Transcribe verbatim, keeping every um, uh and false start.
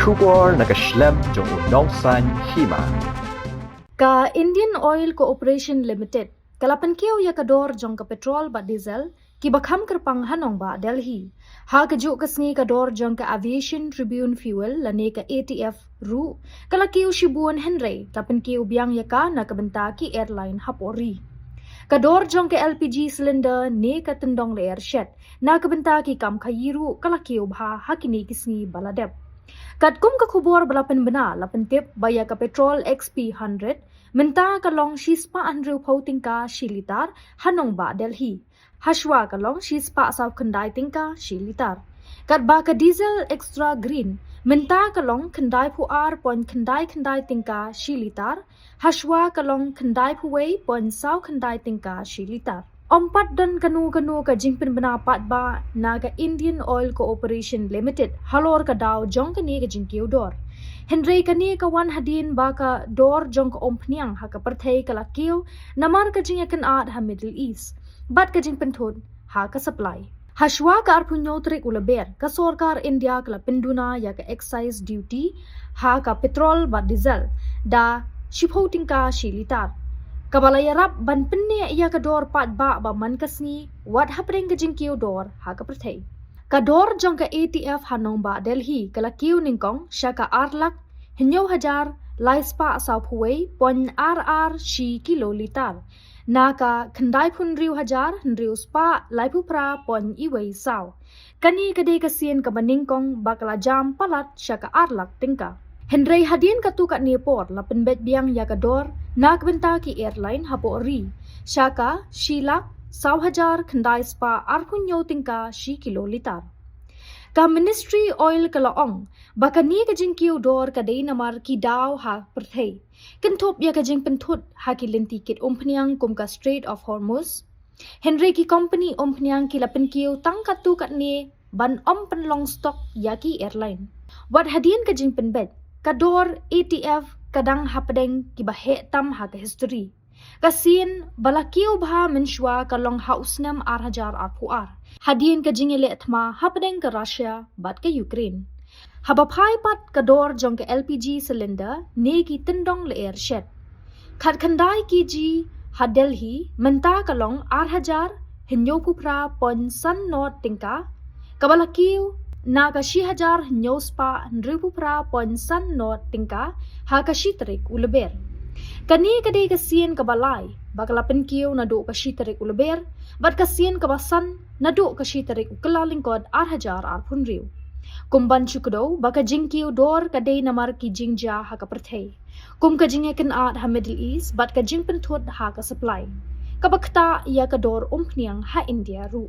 Khubor na ka shlem jong u nongsan hima. Ka Indian Oil Corporation Limited ka la pynkiew ïa ka dor jong ka petrol bad diesel kiba kham kyrpang ha nongbah Delhi. Ha kajuh ka sngi ka dor jong ka Aviation Tribune Fuel lane ka A T F ruh ka la kiew shibun, hynrei ka pynkiew biang ïa ka na ka bynta ki airline hapoh ri. Ka dor jong ka L P G cylinder ne ka tyndong lyer shet na ka bynta ki kam khaïi ruh ka la kiew bha ha kine ki sngi ba la dep. Katkum ka khubor ba la pynbna, la pyntip ba ïa ka petrol X P hundred mynta ka long shispah hynriewphew tyngka shi litar ha nongbah Delhi, hashwa ka long shispah sawkhyndai tyngka shi litar. Katba ka diesel extra green mynta ka long khyndaiphew ar point khyndai khyndai tyngka shi litar, hashwa ka long khyndaiphew wei point saw khyndai tyngka shi litar. Ym pat don kano kano ka jingpynbna paidbah na ka Indian Oil Corporation Limited halor ka daw jong kane ka jingkiew dor. Hynrei kane ka wan hadien ba ka dor jong ka umphniang ha ka pyrthei ka la kiew namar ka jingïakynad ha Middle East bad ka jingpynthut ha ka supply. Hashwa ka arphew hynñiew tarik u Lber, ka sorkar India ka la pynduna ïa ka excise duty ha ka petrol bad diesel da shiphew tyngka shi litar, kaba la ïarap ban pynneh ïa ka dor paidbah ba man ka sngi wat hapdeng ka jingkiew dor ha ka pyrthei. Ka dor jong ka A T F ha nongbah Delhi ka la kiew nyngkong sha ka ar lak hynñiew hajar lai spah sawphew wei point ar ar shi kilolitar na ka khyndaiphew hynriew hajar hynriew spah laiphew phra point iwei saw. Kane ka dei ka sien kaba nyngkong ba ka la jam palat sha ka ar lak tyngka. Hynrei hadien katto katne por la pynbeit biang ïa ka dor na ka bynta ki airline hapoh ri sha ka shi lak saw hajar khyndai spah arphew hynñiew tyngka shi kilolitar. Ka Ministry Oil ka la ong ba kane ka jingkiew dor ka dei namar ki daw ha pyrthei, kynthup ïa ka jingpynthut ha ki lynti kit umphniang kum ka Strait of Hormuz. Hynrei ki kompani umphniang ki la pynkiew tang katto katne ban ym pynlong stock ïa ki airline. Wat hadien ka jingpynbeit, ka dor A T F ka dang hapdeng kiba heh tam ha ka history. Ka sien ba la kiew bha mynshuwa ka long ha u snem ar hajar arphew ar, hadien ka jingïaleh thma hapdeng ka Russia bad ka Ukraine. Haba phai pat ka dor jong ka L P G cylinder ne ki tyndong lyer shet, khatkhyndai kg ha Delhi mynta ka long ar hajar hynñiewphew phra point san nod tyngka, kaba la kiew na ka shi hajar hynñiew spah hynriewphew phra point san nod tyngka ha ka shi tarik u Lber. Kane ka dei ka sien kaba lai ba ka la pynkiew naduh ka shi tarik u Lber bad ka sien kaba san naduh ka shi tarik u Kyllalyngkot ar hajar arphew hynriew. Kum ban shu kdew ba ka jingkiew dor ka dei namar ki jingjia ha ka pyrthei, kum ka jingïakynad ha Middle East bad ka jingpynthut ha ka supply, kaba ktah ïa ka dor umphniang ha India ruh.